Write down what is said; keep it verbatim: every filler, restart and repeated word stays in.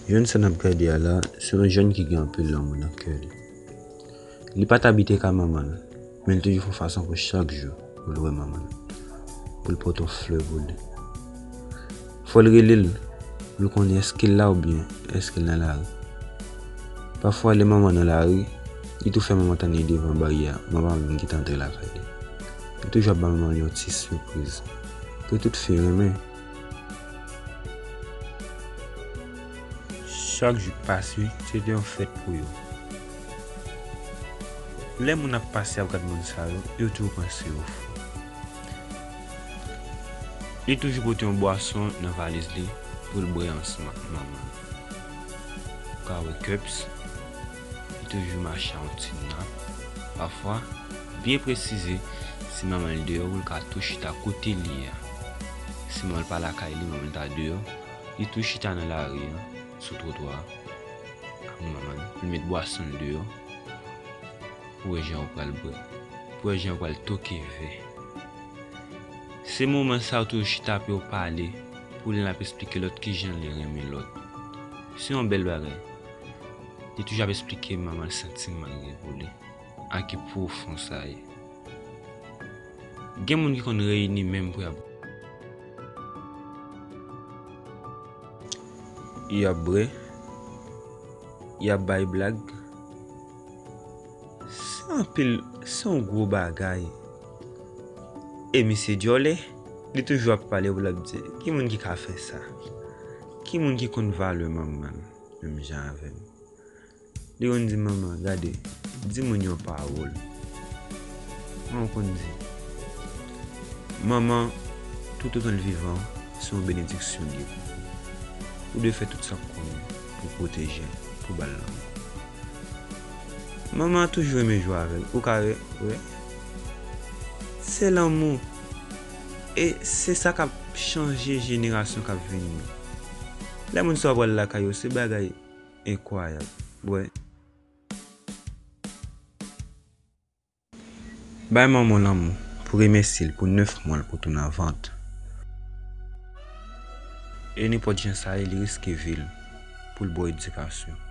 Jèn sa n ap gade a la, se yon jèn ki gen anpil lanmou nan kè li. Li pa t abite kay manman l, men li toujou fè yon fason pou chak jou pou l wè manman l, pou l pote yon flè pou li. Fò l rele l, pou l konnen èske l la oubyen èske l nan lari. Pafwa, lè manman nan lari, li tou fè manman tann li devan baryè a, manman pa menm gentan antre lakay li. Li toujou ap ba manman l yon ti sipriz ke tout fi renmen. Chak jou k pase, se te yon fèt pou yo. Lè moun ap pase ap gad moun sa yo, yo toujou panse yo fou. Li toujou pote yon bwason nan valiz li pou l bwè ansanm ak manman l. Ou ka wè Cups, li toujou mache ak yon ti nap. Pafwa, byen presize, si manman l deyò, pou l ka tou chita kote li ye a. Si manman l pa lakay li, manman l ta deyò, li tou chita nan lari an, sou twotwa a, ak manman l, pou l met bwason l deyò, pou wè jan yo pral bwè, pou wè jan yo pral toke vè. Se moman sa yo toujou chita pou yo pale, pou youn ap esplike lòt kijan li renmen lòt. Se yon bèl bagay. Li toujou ap esplike manman l santiman l gen pou li, a ki pwofon sa ye. Gen moun ki konn reyini menm pou y ap, y ap bwè, y ap bay blag. Se anpil, se yon gwo bagay. E misye dyòlè, li toujou ap pale pou l ap di, ki moun ki ka fè sa? Ki moun ki konn valè manman l menm jan avè m? Li konn di manman, gade, di moun yon pawòl. Manman konn di, manman, toutotan l vivan, se yon benediksyon li ye pou ou. Ou dwe fè tout sa w konnen pou pwoteje l, pou ba l lanmou. Manman toujou renmen jwe avè l. Ou ka wè, wè. Se lanmou. E se sa k ap chanje jenerasyon k ap vini yo. Lè moun sa yo pral lakay yo, se bagay enkwayab. Wè. Bay manman w lanmou pou remèsye l pou nèf mwa l pou tounen an vant. E nenpòt jan sa ye, li riske vi l pou l ba w edikasyon.